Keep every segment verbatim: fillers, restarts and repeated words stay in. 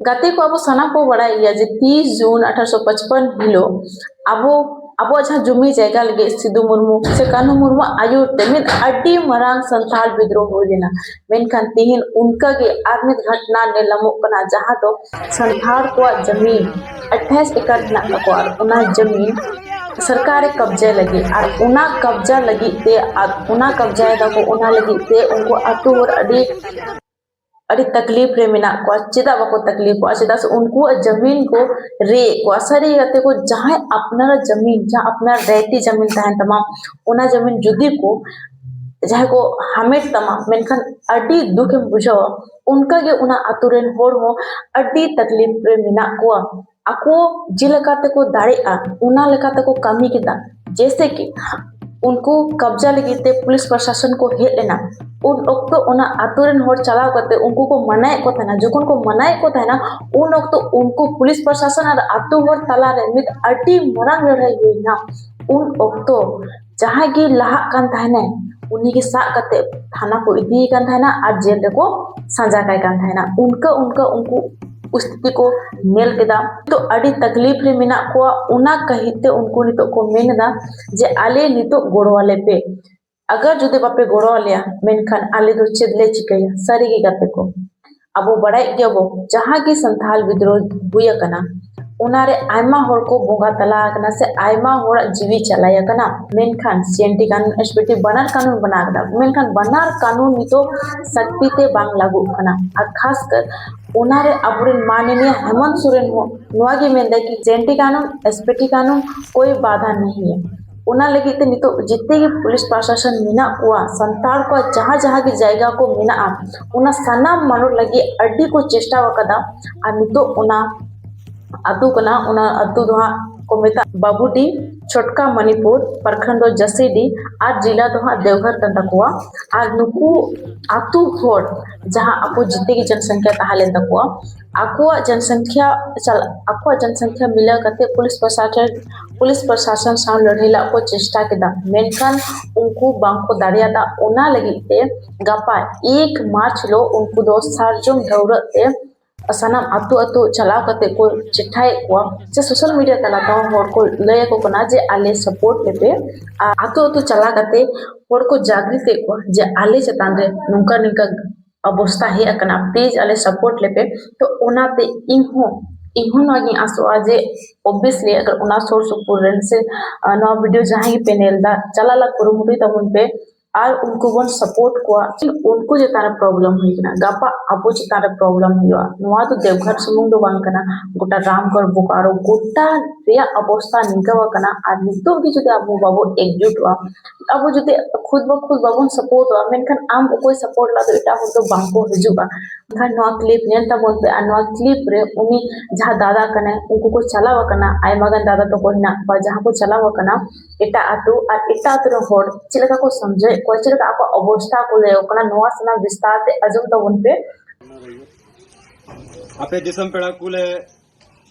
ᱜᱟᱛᱮ ᱠᱚ, ᱟᱵᱚ ᱥᱟᱱᱟᱢ ᱠᱚ ᱵᱟᱲᱟᱭ ᱜᱮᱭᱟ ᱡᱮ ᱛᱤᱥ ᱡᱩᱱ ᱟᱴᱷᱟᱨᱚᱥᱚ ᱯᱟᱸᱪᱯᱟᱱ ᱦᱤᱞᱳᱜ ᱟᱵᱚ ᱟᱵᱚᱣᱟᱜ ᱡᱟᱦᱟᱸ ᱡᱩᱢᱤ ᱡᱟᱭᱜᱟ ᱞᱟᱹᱜᱤᱫ ᱥᱤᱫᱩ ᱢᱩᱨᱢᱩ ᱥᱮ ᱠᱟᱹᱱᱦᱩ ᱢᱩᱨᱢᱩ ᱟᱹᱭᱩᱨ ᱛᱮ ᱢᱤᱫ ᱟᱹᱰᱤ ᱢᱟᱨᱟᱝ ᱥᱟᱱᱛᱟᱲ ᱵᱤᱫᱽᱨᱳᱦ ᱦᱩᱭ ᱞᱮᱱᱟ᱾ ᱢᱮᱱᱠᱷᱟᱱ ᱛᱤᱦᱤᱧ ᱚᱱᱠᱟ ᱜᱮ ᱟᱨ ᱢᱤᱫ ᱜᱷᱚᱴᱱᱟ ᱧᱮᱞ ᱧᱟᱢᱚᱜ ᱠᱟᱱᱟ, ᱡᱟᱦᱟᱸ ᱫᱚ ᱥᱟᱱᱛᱟᱲ ᱠᱚᱣᱟᱜ ᱡᱟᱹᱢᱤᱱ ᱟᱴᱷᱟᱥ ᱮᱠᱟᱨ ᱦᱮᱱᱟᱜ ᱛᱟᱠᱚᱣᱟ, ᱟᱨ ᱚᱱᱟ ᱡᱟᱹᱢᱤᱱ ᱥᱚᱨᱠᱟᱨᱮ ᱠᱟᱵᱽᱡᱟ ᱞᱟᱹᱜᱤᱫ, ᱟᱨ ᱚᱱᱟ ᱠᱟᱵᱽᱡᱟ ᱞᱟᱹᱜᱤᱫ ᱛᱮ, ᱟᱨ ᱚᱱᱟ ᱠᱟᱵᱽᱡᱟᱭ ᱫᱟᱠᱚ, ᱚᱱᱟ ᱞᱟᱹᱜᱤᱫ ᱛᱮ ᱩᱱᱠᱩ ᱟᱹᱛᱩ ᱦᱚᱲ ᱟᱹᱰᱤ ᱟᱹᱰᱤ ᱛᱟᱠᱞᱤᱯ ᱨᱮ ᱢᱮᱱᱟᱜ ᱠᱚᱣᱟ᱾ ᱪᱮᱫᱟᱜ ᱵᱟᱠᱚ ᱛᱟᱠᱞᱤᱯᱚᱜᱼᱟ? ᱪᱮᱫᱟᱜ ᱥᱮ ᱩᱱᱠᱩᱣᱟᱜ ᱡᱟᱹᱢᱤᱱ ᱠᱚ ᱨᱮᱡ ᱮᱫ ᱠᱚᱣᱟ᱾ ᱥᱟᱹᱨᱤ ᱠᱟᱛᱮ ᱠᱚ, ᱡᱟᱦᱟᱸᱭ ᱟᱯᱱᱟᱨᱟᱜ ᱡᱟᱹᱢᱤᱱ, ᱡᱟᱦᱟᱸ ᱟᱯᱱᱟᱨ ᱨᱟᱭᱛᱤ ᱡᱟᱹᱢᱤᱱ ᱛᱟᱦᱮᱱ ᱛᱟᱢᱟ, ᱚᱱᱟ ᱡᱟᱹᱢᱤᱱ ᱡᱩᱫᱤ ᱠᱚ ᱡᱟᱦᱟᱸᱭ ᱠᱚ ᱦᱟᱢᱮᱴ ᱛᱟᱢᱟ, ᱢᱮᱱᱠᱷᱟᱱ ᱟᱹᱰᱤ ᱫᱩᱠ ᱮᱢ ᱵᱩᱡᱷᱟᱹᱣᱟ᱾ ᱚᱱᱠᱟ ᱜᱮ ᱚᱱᱟ ᱟᱛᱳ ᱨᱮᱱ ᱦᱚᱲ ᱦᱚᱸ ᱟᱹᱰᱤ ᱛᱟᱠᱞᱤᱯ ᱨᱮ ᱢᱮᱱᱟᱜ ᱠᱚᱣᱟ᱾ ᱟᱠᱚ ᱡᱮᱞᱮᱠᱟ ᱛᱮᱠᱚ ᱫᱟᱲᱮᱜᱼᱟ, ᱚᱱᱟ ᱞᱮᱠᱟ ᱛᱮᱠᱚ ᱠᱟᱹᱢᱤ ᱠᱮᱫᱟ᱾ ᱡᱮᱭᱥᱮ ᱠᱤ ᱩᱱᱠᱩ ᱠᱟᱵᱽᱡᱟ ᱞᱟᱹᱜᱤᱫ ᱛᱮ ᱯᱩᱞᱤᱥ ᱯᱨᱚᱥᱟᱥᱚᱱ ᱠᱚ ᱦᱮᱡ ᱞᱮᱱᱟ, ᱩᱱ ᱚᱠᱛᱚ ᱚᱱᱟ ᱟᱛᱳ ᱨᱮᱱ ᱦᱚᱲ ᱪᱟᱞᱟᱣ ᱠᱟᱛᱮ ᱩᱱᱠᱩ ᱠᱚ ᱢᱟᱱᱟᱭᱮᱫ ᱠᱚ ᱛᱟᱦᱮᱱᱟ᱾ ᱡᱚᱠᱷᱚᱱ ᱠᱚ ᱢᱟᱱᱟᱭᱮᱫ ᱠᱚ ᱛᱟᱦᱮᱱᱟ, ᱩᱱ ᱚᱠᱛᱚ ᱩᱱᱠᱩ ᱯᱩᱞᱤᱥ ᱯᱨᱚᱥᱟᱥᱚᱱ ᱟᱨ ᱟᱛᱳ ᱦᱚᱲ ᱛᱟᱞᱟᱨᱮ ᱢᱤᱫ ᱟᱹᱰᱤ ᱢᱟᱨᱟᱝ ᱞᱟᱹᱲᱦᱟᱹᱭ ᱦᱩᱭᱱᱟ᱾ ᱩᱱ ᱚᱠᱛᱚ ᱡᱟᱦᱟᱸᱭ ᱜᱮ ᱞᱟᱦᱟᱜ ᱠᱟᱱ ᱛᱟᱦᱮᱱᱟᱭ, ᱩᱱᱤ ᱜᱮ ᱥᱟᱵ ᱠᱟᱛᱮ ᱛᱷᱟᱱᱟ ᱠᱚ ᱤᱫᱤᱭᱮ ᱠᱟᱱ ᱛᱟᱦᱮᱱᱟ ᱟᱨ ᱡᱮᱞ ᱨᱮᱠᱚ ᱥᱟᱡᱟ ᱠᱟᱭ ᱠᱟᱱ ᱛᱟᱦᱮᱱᱟ᱾ ᱚᱱᱠᱟ ᱚᱱᱠᱟ ᱩᱱᱠᱩ ᱯᱚᱨᱤᱥᱛᱷᱤᱛᱤ ᱠᱚ ᱧᱮᱞ ᱠᱮᱫᱟ᱾ ᱱᱤᱛᱚᱜ ᱟᱹᱰᱤ ᱛᱟᱠᱞᱤᱯ ᱨᱮ ᱢᱮᱱᱟᱜ ᱠᱚᱣᱟ, ᱚᱱᱟ ᱠᱷᱟᱹᱛᱤᱨ ᱛᱮ ᱩᱱᱠᱩ ᱱᱤᱛᱚᱜ ᱠᱚ ᱢᱮᱱ ᱮᱫᱟ ᱡᱮ ᱟᱞᱮ ᱱᱤᱛᱚᱜ ᱜᱚᱲᱚ ᱟᱞᱮ ᱯᱮ᱾ ᱟᱜᱟᱨ ᱡᱩᱫᱤ ᱵᱟᱯᱮ ᱜᱚᱲᱚ ᱟᱞᱮᱭᱟ, ᱢᱮᱱᱠᱷᱟᱱ ᱟᱞᱮ ᱫᱚ ᱪᱮᱫ ᱞᱮ ᱪᱤᱠᱟᱹᱭᱟ? ᱥᱟᱹᱨᱤ ᱜᱮ ᱜᱟᱛᱮ ᱠᱚ, ᱟᱵᱚ ᱵᱟᱲᱟᱭᱮᱫ ᱜᱮᱭᱟᱵᱚ, ᱡᱟᱦᱟᱸ ᱜᱮ ᱥᱟᱱᱛᱟᱞ ᱵᱤᱫᱽᱨᱳᱦ ᱦᱩᱭ ᱟᱠᱟᱱᱟ, ᱚᱱᱟᱨᱮ ᱟᱭᱢᱟ ᱦᱚᱲ ᱠᱚ ᱵᱚᱸᱜᱟ ᱛᱟᱞᱟ ᱟᱠᱟᱱᱟ ᱥᱮ ᱟᱭᱢᱟ ᱦᱚᱲᱟᱜ ᱡᱤᱣᱤ ᱪᱟᱞᱟᱭ ᱟᱠᱟᱱᱟ᱾ ᱢᱮᱱᱠᱷᱟᱱ ᱥᱤ ᱮᱱ ᱴᱤ ᱠᱟᱹᱱᱩᱱ, ᱮᱥ ᱯᱤ ᱴᱤ ᱵᱟᱱᱟᱨ ᱠᱟᱹᱱᱩᱱ ᱵᱮᱱᱟᱣ ᱟᱠᱟᱱᱟ, ᱢᱮᱱᱠᱷᱟᱱ ᱵᱟᱱᱟᱨ ᱠᱟᱹᱱᱩᱱ ᱱᱤᱛᱚᱜ ᱥᱟᱹᱠᱛᱤ ᱛᱮ ᱵᱟᱝ ᱞᱟᱹᱜᱩᱜ ᱠᱟᱱᱟ᱾ ᱟᱨ ᱠᱷᱟᱥ ᱠᱟᱨ ᱚᱱᱟᱨᱮ ᱟᱵᱚᱨᱮᱱ ᱢᱟᱱᱱᱤᱭᱟ ᱦᱮᱢᱚᱱᱛ ᱥᱚᱨᱮᱱ ᱦᱚᱸ ᱱᱚᱣᱟ ᱜᱮ ᱢᱮᱱᱫᱟᱭ ᱠᱤ ᱥᱤ ᱮᱱ ᱴᱤ ᱠᱟᱹᱱᱩᱱ, ᱮᱥ ᱯᱤ ᱴᱤ ᱠᱟᱹᱱᱩᱱ ᱠᱳᱭ ᱵᱟᱫᱷᱟ ᱱᱟᱦᱤ ᱦᱟᱭ᱾ ᱚᱱᱟ ᱞᱟᱹᱜᱤᱫ ᱛᱮ ᱱᱤᱛᱚᱜ ᱡᱮᱛᱮ ᱜᱮ ᱯᱩᱞᱤᱥ ᱯᱨᱚᱥᱟᱥᱚᱱ ᱢᱮᱱᱟᱜ ᱠᱚᱣᱟ, ᱥᱟᱱᱛᱟᱲ ᱠᱚᱣᱟᱜ ᱡᱟᱦᱟᱸ ᱡᱟᱦᱟᱸ ᱜᱮ ᱡᱟᱭᱜᱟ ᱠᱚ ᱢᱮᱱᱟᱜᱼᱟ, ᱚᱱᱟ ᱥᱟᱱᱟᱢ ᱢᱟᱞᱚᱴ ᱞᱟᱹᱜᱤᱫ ᱟᱹᱰᱤ ᱠᱚ ᱪᱮᱥᱴᱟ ᱟᱠᱟᱫᱟ᱾ ᱟᱨ ᱱᱤᱛᱚᱜ ᱚᱱᱟ ᱟᱹᱛᱩ ᱠᱟᱱᱟ, ᱚᱱᱟ ᱟᱹᱛᱩ ᱫᱚ ᱦᱟᱸᱜ ᱠᱚ ᱢᱮᱛᱟᱜᱼᱟ ᱵᱟᱵᱩᱰᱤ, ᱪᱷᱚᱴᱠᱟ ᱢᱟᱱᱤᱯᱩᱨ, ᱯᱨᱚᱠᱷᱚᱸᱰ ᱫᱚ ᱡᱟᱹᱥᱤᱰᱤ ᱟᱨ ᱡᱮᱞᱟ ᱫᱚ ᱦᱟᱸᱜ ᱫᱮᱣᱜᱷᱚᱨ ᱠᱟᱱ ᱛᱟᱠᱚᱣᱟ᱾ ᱟᱨ ᱱᱩᱠᱩ ᱟᱹᱛᱩ ᱦᱚᱲ ᱡᱟᱦᱟᱸ ᱟᱠᱚ ᱡᱮᱛᱮ ᱜᱮ ᱡᱚᱱᱥᱚᱝᱠᱷᱟ ᱛᱟᱦᱮᱸ ᱞᱮᱱ ᱛᱟᱠᱚᱣᱟ, ᱟᱠᱚᱣᱟᱜ ᱡᱚᱱᱥᱚᱝᱠᱷᱟ ᱪᱟᱞ-, ᱟᱠᱚᱣᱟᱜ ᱡᱚᱱᱥᱚᱝᱠᱷᱟ ᱢᱤᱞᱟᱹᱣ ᱠᱟᱛᱮ ᱯᱩᱞᱤᱥ ᱯᱨᱚᱥᱟᱥᱚᱱ, ᱯᱩᱞᱤᱥ ᱯᱨᱚᱥᱟᱥᱚᱱ ᱥᱟᱶ ᱞᱟᱹᱲᱦᱟᱹᱭ ᱞᱟᱜ ᱠᱚ ᱪᱮᱥᱴᱟ ᱠᱮᱫᱟ, ᱢᱮᱱᱠᱷᱟᱱ ᱩᱱᱠᱩ ᱵᱟᱝ ᱠᱚ ᱫᱟᱲᱮᱭᱟᱫᱟ᱾ ᱚᱱᱟ ᱞᱟᱹᱜᱤᱫ ᱛᱮ ᱜᱟᱯᱟ ᱮᱠ ᱢᱟᱨᱪ ᱦᱤᱞᱳᱜ ᱩᱱᱠᱩ ᱫᱚ ᱥᱟᱨᱡᱚᱢ ᱰᱟᱹᱣᱨᱟᱹᱜ ᱛᱮ ᱥᱟᱱᱟᱢ ᱟᱹᱛᱩ ᱟᱹᱛᱩ ᱪᱟᱞᱟᱣ ᱠᱟᱛᱮ ᱠᱚ ᱪᱮᱴᱷᱟᱭᱮᱫ ᱠᱚᱣᱟ, ᱥᱮ ᱥᱳᱥᱟᱞ ᱢᱤᱰᱤᱭᱟ ᱛᱟᱞᱟ ᱛᱮᱦᱚᱸ ᱦᱚᱲ ᱠᱚ ᱞᱟᱹᱭ ᱟᱠᱚ ᱠᱟᱱᱟ ᱡᱮ ᱟᱞᱮ ᱥᱟᱯᱳᱨᱴ ᱞᱮᱯᱮ᱾ ᱟᱨ ᱟᱹᱛᱩ ᱟᱹᱛᱩ ᱪᱟᱞᱟᱣ ᱠᱟᱛᱮ ᱦᱚᱲ ᱠᱚ ᱡᱟᱜᱽᱨᱤᱛᱮᱫ ᱠᱚᱣᱟ ᱡᱮ ᱟᱞᱮ ᱪᱮᱛᱟᱱ ᱨᱮ ᱱᱚᱝᱠᱟ ᱱᱚᱝᱠᱟ ᱚᱵᱚᱥᱛᱟ ᱦᱮᱡ ᱟᱠᱟᱱᱟ, ᱯᱞᱤᱡᱽ ᱟᱞᱮ ᱥᱟᱯᱳᱨᱴ ᱞᱮᱯᱮ᱾ ᱛᱚ ᱚᱱᱟᱛᱮ ᱤᱧ ᱦᱚᱸ ᱤᱧ ᱦᱚᱸ ᱱᱚᱣᱟ ᱜᱤᱧ ᱟᱥᱚᱜᱼᱟ ᱡᱮ ᱳᱵᱤᱭᱮᱥᱞᱤ ᱟᱜᱟᱨ ᱚᱱᱟ ᱥᱩᱨ ᱥᱩᱯᱩᱨ ᱨᱮᱱ ᱥᱮ ᱱᱚᱣᱟ ᱵᱷᱤᱰᱤᱭᱳ ᱡᱟᱦᱟᱸᱭ ᱜᱮᱯᱮ ᱧᱮᱞ ᱮᱫᱟ, ᱪᱟᱞᱟᱜ ᱞᱟᱹᱜᱤᱫ ᱠᱩᱨᱩᱢᱩᱴᱩᱭ ᱛᱟᱵᱚᱱ ᱯᱮ᱾ ᱟᱨ ᱩᱱᱠᱩ ᱵᱚᱱ ᱥᱟᱯᱳᱨᱴ ᱠᱚᱣᱟ᱾ ᱩᱱᱠᱩ ᱪᱮᱛᱟᱱ ᱨᱮ ᱯᱨᱚᱵᱞᱮᱢ ᱦᱩᱭ ᱠᱟᱱᱟ, ᱜᱟᱯᱟ ᱟᱵᱚ ᱪᱮᱛᱟᱱ ᱨᱮ ᱯᱨᱚᱵᱞᱮᱢ ᱦᱩᱭᱩᱜᱼᱟ᱾ ᱱᱚᱣᱟ ᱫᱚ ᱫᱮᱣᱜᱷᱟᱴ ᱥᱩᱢᱩᱝ ᱫᱚ ᱵᱟᱝ ᱠᱟᱱᱟ, ᱜᱚᱴᱟ ᱨᱟᱢᱜᱚᱲ ᱵᱳᱠᱟᱨᱳ ᱜᱚᱴᱟ ᱨᱮᱭᱟᱜ ᱚᱵᱚᱥᱛᱟ ᱱᱤᱝᱠᱟᱹ ᱟᱠᱟᱱᱟ᱾ ᱟᱨ ᱱᱤᱛᱚᱜ ᱜᱮ ᱡᱩᱫᱤ ᱟᱵᱚ ᱵᱟᱵᱚ ᱮᱠᱡᱩᱴᱚᱜᱼᱟ, ᱟᱵᱚ ᱡᱩᱫᱤ ᱠᱷᱩᱫ ᱵᱟ ᱠᱷᱩᱫ ᱵᱟᱵᱚᱱ ᱥᱟᱯᱳᱨᱴᱚᱜᱼᱟ, ᱢᱮᱱᱠᱷᱟᱱ ᱟᱢ ᱚᱠᱚᱭ ᱥᱟᱯᱳᱨᱴ ᱞᱟᱹᱜᱤᱫ ᱮᱴᱟᱜ ᱦᱚᱲ ᱫᱚ ᱵᱟᱝ ᱠᱚ ᱦᱤᱡᱩᱜᱼᱟ᱾ ᱢᱮᱱᱠᱷᱟᱱ ᱱᱚᱣᱟ ᱠᱞᱤᱯ ᱧᱮᱞ ᱛᱟᱵᱚᱱ ᱯᱮ, ᱟᱨ ᱱᱚᱣᱟ ᱠᱞᱤᱯ ᱨᱮ ᱩᱱᱤ ᱡᱟᱦᱟᱸ ᱫᱟᱫᱟ ᱠᱟᱱᱟᱭ, ᱩᱱᱠᱩ ᱠᱚ ᱪᱟᱞᱟᱣ ᱟᱠᱟᱱᱟ, ᱟᱭᱢᱟ ᱜᱟᱱ ᱫᱟᱫᱟ ᱛᱟᱠᱚ ᱦᱮᱱᱟᱜ ᱠᱚᱣᱟ ᱡᱟᱦᱟᱸ ᱠᱚ ᱪᱟᱞᱟᱣ ᱟᱠᱟᱱᱟ ᱮᱴᱟᱜ ᱟᱹᱛᱩ, ᱟᱨ ᱮᱴᱟᱜ ᱟᱹᱛᱩ ᱨᱮᱱ ᱦᱚᱲ ᱪᱮᱫ ᱞᱮᱠᱟ ᱠᱚ ᱥᱚᱢᱡᱷᱟᱣᱮᱫ ᱠᱚᱣᱟ, ᱪᱮᱫ ᱞᱮᱠᱟ ᱟᱠᱚᱣᱟᱜ ᱚᱵᱚᱥᱛᱟ ᱠᱚ ᱞᱟᱹᱭ ᱟᱠᱚ ᱠᱟᱱᱟ, ᱱᱚᱣᱟ ᱥᱟᱱᱟᱢ ᱵᱤᱥᱛᱟᱨ ᱛᱮ ᱟᱸᱡᱚᱢ ᱛᱟᱵᱚᱱ ᱯᱮ᱾ ᱟᱯᱮ ᱫᱤᱥᱚᱢ ᱯᱮᱲᱟ ᱠᱚᱞᱮ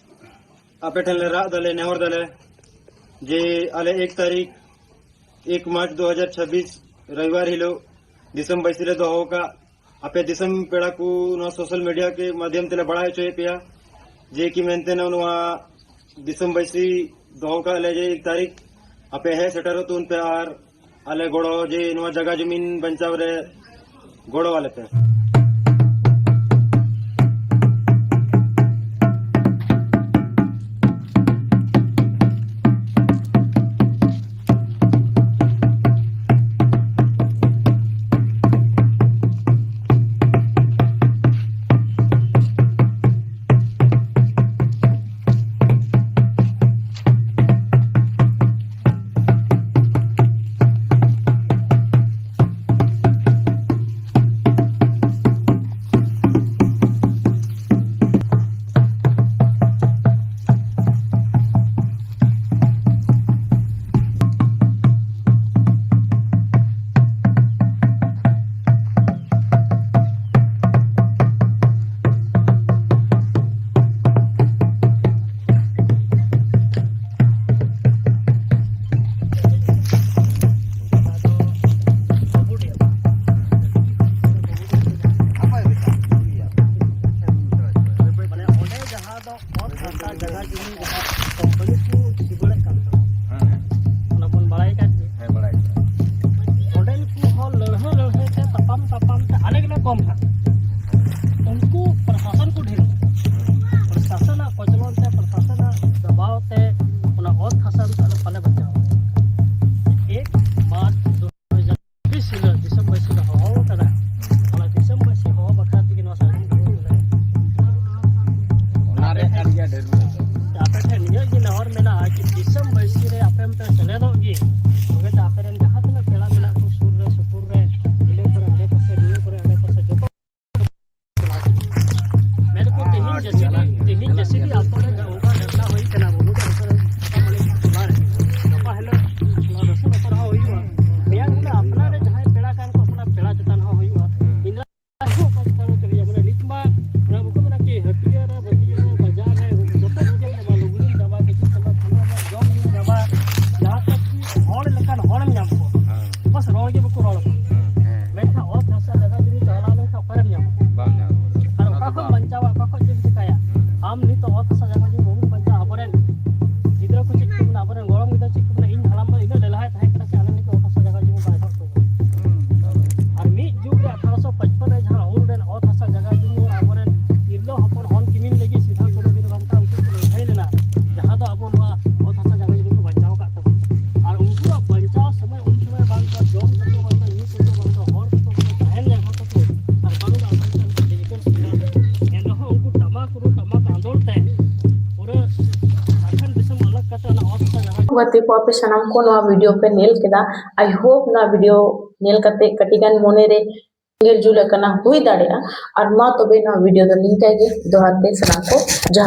ᱟᱯᱮ ᱴᱷᱮᱱ ᱞᱮ ᱨᱟᱜ ᱫᱟᱞᱮ, ᱱᱮᱦᱚᱨ ᱫᱟᱞᱮ ᱡᱮ ᱟᱞᱮ ᱮᱠ ᱛᱟᱹᱨᱤᱠᱷ ᱮᱠ ᱢᱟᱨᱪ ᱫᱩ ᱦᱟᱡᱟᱨ ᱪᱷᱟᱵᱵᱤᱥ ᱨᱚᱵᱤᱵᱟᱨ ᱦᱤᱞᱳᱜ ᱫᱤᱥᱚᱢ ᱵᱟᱹᱭᱥᱤ ᱞᱮ ᱫᱚᱦᱚ ᱟᱠᱟᱫ᱾ ᱟᱯᱮ ᱫᱤᱥᱚᱢ ᱯᱮᱲᱟ ᱠᱚ ᱱᱚᱣᱟ ᱥᱳᱥᱟᱞ ᱢᱤᱰᱤᱭᱟ ᱠᱮ ᱢᱟᱫᱷᱭᱚᱢ ᱛᱮᱞᱮ ᱵᱟᱲᱟᱭ ᱦᱚᱪᱚᱭᱮᱫ ᱯᱮᱭᱟ ᱡᱮ ᱠᱤ ᱢᱮᱱᱛᱮ ᱱᱚᱣᱟ ᱫᱤᱥᱚᱢ ᱵᱟᱹᱭᱥᱤ ᱫᱚᱦᱚ ᱠᱟᱜ ᱞᱮ ᱡᱮ ᱮᱠ ᱛᱟᱹᱨᱤᱠᱷ ᱟᱯᱮ ᱦᱮᱡ ᱥᱮᱴᱮᱨᱚᱜ ᱛᱟᱵᱚᱱ ᱯᱮ ᱟᱨ ᱟᱞᱮ ᱜᱚᱲᱚ ᱡᱮ ᱱᱚᱣᱟ ᱡᱟᱭᱜᱟ ᱡᱚᱢᱤᱱ ᱵᱟᱧᱪᱟᱣ ᱨᱮ ᱜᱚᱲᱚ ᱟᱞᱮ ᱯᱮ᱾ ᱡᱟᱭᱜᱟ ᱡᱩᱢᱤ ᱡᱟᱦᱟᱸ ᱠᱳᱢᱯᱟᱱᱤ ᱠᱚ ᱥᱤᱵᱟᱹᱲᱮᱫ ᱠᱟᱱ ᱛᱟᱦᱮᱸᱱᱟ, ᱦᱮᱸ, ᱦᱮᱸ᱾ ᱚᱱᱟ ᱵᱚᱱ ᱵᱟᱲᱟᱭ ᱠᱟᱱ ᱜᱮᱭᱟ᱾ ᱦᱮᱸ, ᱵᱟᱲᱟᱭ ᱜᱮ᱾ ᱚᱸᱰᱮᱱ ᱠᱚ ᱦᱚᱲ ᱞᱟᱹᱲᱦᱟᱹᱭ ᱞᱟᱹᱲᱦᱟᱹᱭ ᱛᱮ, ᱛᱟᱯᱟᱢ ᱛᱟᱯᱟᱢ ᱛᱮ, ᱟᱞᱮ ᱜᱮᱞᱮ ᱠᱚᱢ ᱦᱟᱸᱜ᱾ ᱩᱱᱠᱩ ᱯᱨᱚᱥᱟᱥᱚᱱ ᱠᱚ ᱰᱷᱮᱨ ᱜᱮᱭᱟ᱾ ᱯᱨᱚᱥᱟᱥᱚᱱᱟᱜ ᱠᱚᱪᱞᱚᱱ ᱛᱮ, ᱯᱨᱚᱥᱟᱥᱚᱱᱟᱜ ᱫᱟᱵᱟᱣ ᱛᱮ ᱚᱱᱟ ᱚᱛ ᱦᱟᱥᱟ ᱱᱤᱛᱚᱜ ᱫᱚ ᱵᱟᱞᱮ ᱵᱟᱧᱪᱟᱣ ᱫᱟᱲᱮᱭᱟᱜ ᱠᱟᱱᱟ᱾ ᱮᱠ ᱢᱟᱨᱪ ᱫᱩ ᱦᱟᱡᱟᱨ ᱪᱚᱵᱵᱤᱥ ᱦᱤᱞᱳᱜ ᱫᱤᱥᱚᱢᱵᱟᱹᱥᱤ ᱞᱮ ᱦᱚᱦᱚ ᱟᱠᱟᱫᱟ᱾ ᱚᱱᱟ ᱫᱤᱥᱚᱢᱵᱟᱹᱥᱤ ᱦᱚᱦᱚ ᱵᱟᱠᱷᱨᱟ ᱛᱮᱜᱮ ᱱᱚᱣᱟ ᱥᱟᱹᱜᱩᱱ ᱜᱟᱹᱲᱭᱟᱹ ᱫᱚᱞᱮ ᱚᱱᱟ ᱨᱮ ᱟᱹᱰᱤ ᱜᱮ ᱰᱷᱮᱨ ᱢᱮᱱᱟᱜᱼᱟ᱾ ᱟᱯᱮ ᱴᱷᱮᱱ ᱱᱤᱭᱟᱹ ᱜᱮ ᱱᱮᱦᱚᱨ ᱢᱮᱱᱟᱜᱼᱟ ᱡᱮ ᱫᱤᱥᱚᱢᱵᱟᱹᱥᱤ ᱨᱮ ᱟᱯᱮ ᱦᱚᱸᱯᱮ ᱥᱮᱞᱮᱫᱚᱜ ᱜᱮ, ᱛᱚᱵᱮ ᱛᱚ ᱟᱯᱮ ᱨᱮᱱ ᱡᱟᱦᱟᱸ ᱛᱤᱱᱟᱹᱜ ᱯᱮᱲᱟ ᱢᱮᱱᱟᱜ ᱠᱚ ᱥᱩᱨ ᱨᱮ ᱥᱩᱯᱩᱨ ᱨᱮ, ᱤᱱᱟᱹ ᱠᱚᱨᱮ ᱟᱰᱮ ᱯᱟᱥᱮ, ᱱᱤᱭᱟᱹ ᱠᱚᱨᱮ ᱟᱰᱮ ᱯᱟᱥᱮ ᱡᱚᱛᱚ ᱢᱮᱱ ᱠᱚ ᱛᱮᱦᱮᱧ ᱡᱮᱥᱤᱰᱤ, ᱛᱮᱦᱮᱧ ᱡᱮᱥᱤᱰᱤ ᱟᱛᱳ ᱨᱮ ᱚᱱᱠᱟ ᱜᱷᱚᱴᱱᱟ ᱦᱩᱭ ᱠᱟᱱᱟ, ᱵᱩᱨᱩ ᱟᱛᱳ ᱨᱮ ᱢᱟᱱᱮ ᱴᱚᱞᱟ ᱨᱮ᱾ ᱜᱟᱯᱟ ᱦᱤᱞᱳᱜ ᱱᱚᱣᱟ ᱨᱟᱹᱥᱩᱱ ᱟᱛᱳ ᱨᱮᱦᱚᱸ ᱦᱩᱭᱩᱜᱼᱟ᱾ ᱢᱮᱭᱟᱝ ᱦᱤᱞᱳᱜ ᱟᱯᱱᱟᱨ ᱨᱮ ᱡᱟᱦᱟᱸᱭ ᱯᱮᱲᱟ ᱠᱟᱱ ᱠᱚ, ᱚᱱᱟ ᱯᱮᱲᱟ ᱪᱮᱛᱟᱱ ᱦᱚᱸ ᱦᱩᱭᱩᱜᱼᱟ᱾ ᱤᱧ ᱫᱚ ᱟᱨᱦᱚᱸ ᱚᱠᱟ ᱪᱮᱛᱟᱱ ᱨᱮ ᱠᱟᱹᱢᱤᱭᱟ, ᱢᱟᱱᱮ ᱱᱤᱛ ᱢᱟ ᱚᱱᱟ ᱵᱟᱠᱚ ᱢᱮᱱᱟ ᱠᱤ ᱦᱟᱹᱴᱤᱭᱟᱹ ᱨᱮ, ᱵᱟᱹᱴᱤᱭᱟᱹ ᱨᱮ, ᱵᱟᱡᱟᱨ ᱨᱮ, ᱡᱚᱛᱚ ᱡᱟᱭᱜᱟ ᱨᱮ ᱧᱟᱢᱟ, ᱞᱩᱜᱽᱲᱤᱢ ᱧᱟᱢᱟ, ᱠᱤᱪᱨᱤᱡ ᱧᱟᱢᱟ, ᱠᱷᱟᱸᱰᱣᱟ ᱧᱟᱢᱟ, ᱡᱚᱢ ᱧᱩᱢ ᱧᱟᱢᱟ, ᱡᱟᱦᱟᱸ ᱛᱟᱠ ᱠᱤ ᱦᱚᱲ ᱞᱮᱠᱟᱱ ᱦᱚᱲᱮᱢ ᱧᱟᱢ ᱠᱚᱣᱟ᱾ ᱦᱮᱸ᱾ ᱵᱟᱥ ᱨᱚᱲ ᱜᱮ ᱵᱟᱠᱚ ᱨᱚᱲ ᱟᱠᱚ᱾ ᱦᱮᱸ᱾ ᱢᱮᱱᱠᱷᱟᱱ ᱚᱛ ᱦᱟᱥᱟ ᱡᱟᱭᱜᱟ ᱡᱩᱢᱤ ᱪᱟᱞᱟᱣ ᱞᱮᱱᱠᱷᱟᱱ ᱚᱠᱟᱨᱮᱢ ᱧᱟᱢᱟ? ᱵᱟᱝ ᱧᱟᱢᱚᱜᱼᱟ᱾ ᱟᱨ ᱚᱱᱟ ᱚᱠᱟ ᱫᱚ ᱠᱷᱚᱱ ᱵᱟᱝ᱾ ᱵᱟᱧᱪᱟᱣᱟ, ᱚᱠᱟ ᱠᱷᱚᱱ ᱪᱮᱫ ᱮᱢ ᱪᱤᱠᱟᱹᱭᱟ? ᱦᱮᱸ᱾ ᱟᱢ ᱱᱤᱛᱚᱜ ᱚᱛ ᱦᱟᱥᱟ ᱡᱟᱭᱜᱟ ᱡᱩᱢᱤ ᱵᱟᱵᱚᱱ ᱵᱟᱧᱪᱟᱣᱟ, ᱟᱵᱚᱨᱮᱱ ᱜᱤᱫᱽᱨᱟᱹ ᱠᱚ ᱪᱮᱫ ᱠᱚ ᱢᱮᱱᱟ, ᱟᱵᱚᱨᱮᱱ ᱜᱚᱲᱚᱢ ᱜᱤᱫᱽᱨᱟᱹ ᱪᱮᱫ ᱠᱚ ᱢᱮᱱᱟ, ᱤᱧ ᱦᱟᱲᱟᱢ ᱫᱚ ᱤᱱᱟᱹᱜ ᱞᱮᱞᱦᱟᱭ ᱛᱟᱦᱮᱸ ᱠᱟᱱᱟ ᱥᱮ ᱟᱞᱮ ᱞᱟᱹᱜᱤᱫ ᱚᱛ ᱦᱟᱥᱟ ᱡᱟᱭᱜᱟ ᱡᱩᱢᱤ ᱵᱟᱭ ᱦᱚᱲ ᱠᱚ᱾ ᱟᱨ ᱢᱤᱫ ᱡᱩᱜᱽ ᱨᱮ ᱟᱴᱷᱟᱨᱚᱥᱚ ᱯᱟᱸᱪᱯᱟᱱᱱᱚ ᱨᱮ ᱡᱟᱦᱟᱸ ᱦᱩᱞ ᱨᱮᱱ ᱚᱛ ᱦᱟᱥᱟ ᱡᱟᱭᱜᱟ ᱡᱩᱢᱤ ᱟᱵᱚᱨᱮᱱ ᱛᱤᱨᱞᱟᱹ ᱦᱚᱯᱚᱱ ᱦᱚᱱ ᱠᱤᱢᱤᱱ ᱞᱟᱹᱜᱤᱫ ᱥᱤᱫᱷᱟ ᱠᱟᱹᱱᱦᱩ ᱵᱤᱨ ᱵᱟᱱᱴᱟ ᱩᱱᱠᱩ ᱠᱚ ᱞᱟᱹᱲᱦᱟᱹᱭ ᱞᱮᱱᱟ, ᱡᱟᱦᱟᱸ ᱫᱚ ᱟᱵᱚ ᱱᱚᱣᱟ ᱚᱛ ᱦᱟᱥᱟ ᱡᱟᱭᱜᱟ ᱡᱩᱢᱤ ᱠᱚ ᱵᱟᱧᱪᱟᱣ ᱟᱠᱟᱫ ᱛᱟᱵᱚᱱᱟ᱾ ᱟᱨ ᱩᱱᱠᱩᱣᱟᱜ ᱵᱟᱧᱪᱟᱣ ᱥᱚᱢᱚᱭ ᱩᱱ ᱥᱚᱢᱚᱭ ᱵᱟᱝ ᱠᱚ ᱡᱚᱢ ᱛᱟᱠᱚ, ᱵᱟᱝ ᱠᱚ ᱧᱩ ᱛᱟᱠᱚ, ᱵᱟᱝ ᱠᱚ ᱦᱚᱲ ᱛᱟᱠᱚ, ᱵᱟᱝ ᱠᱚ ᱛᱟᱦᱮᱱ ᱡᱟᱭᱜᱟ ᱛᱟᱠᱚ, ᱟᱨ ᱵᱟᱝ ᱫᱚ ᱟᱥᱟᱢ ᱨᱮᱱᱟᱜ ᱰᱤᱡᱤᱴᱟᱞ ᱥᱩᱵᱤᱫᱷᱟ᱾ ᱮᱱ ᱨᱮᱦᱚᱸ ᱩᱱᱠᱩ ᱴᱟᱢᱟᱠ ᱨᱩ, ᱴᱟᱢᱟᱠ ᱟᱸᱫᱳᱲ ᱛᱮ ᱯᱩᱨᱟᱹ ᱡᱷᱟᱲᱠᱷᱚᱸᱰ ᱫᱤᱥᱚᱢ ᱟᱞᱟᱜᱽ ᱠᱟᱛᱮ ᱚᱱᱟ ᱚᱛ ᱦᱟᱥᱟ ᱡᱟᱭᱜᱟ ᱜᱟᱛᱮ ᱠᱚ, ᱟᱯᱮ ᱥᱟᱱᱟᱢ ᱠᱚ ᱱᱚᱣᱟ ᱵᱷᱤᱰᱤᱭᱳ ᱯᱮ ᱧᱮᱞ ᱠᱮᱫᱟ᱾ I hope ᱱᱚᱣᱟ ᱵᱷᱤᱰᱤᱭᱳ ᱧᱮᱞ ᱠᱟᱛᱮ ᱠᱟᱹᱴᱤᱡ ᱜᱟᱱ ᱢᱚᱱᱮ ᱨᱮ ᱩᱭᱦᱟᱹᱨ ᱡᱩᱞ ᱟᱠᱟᱱᱟ, ᱦᱩᱭ ᱫᱟᱲᱮᱭᱟᱜᱼᱟ᱾ ᱟᱨ ᱢᱟ ᱛᱚᱵᱮ ᱱᱚᱣᱟ ᱵᱷᱤᱰᱤᱭᱳ ᱫᱚ ᱱᱤᱝᱠᱟᱹ ᱜᱮ, ᱫᱚᱦᱲᱟ ᱛᱮ ᱥᱟᱱᱟᱢ ᱠᱚ ᱡᱚᱦᱟᱨ᱾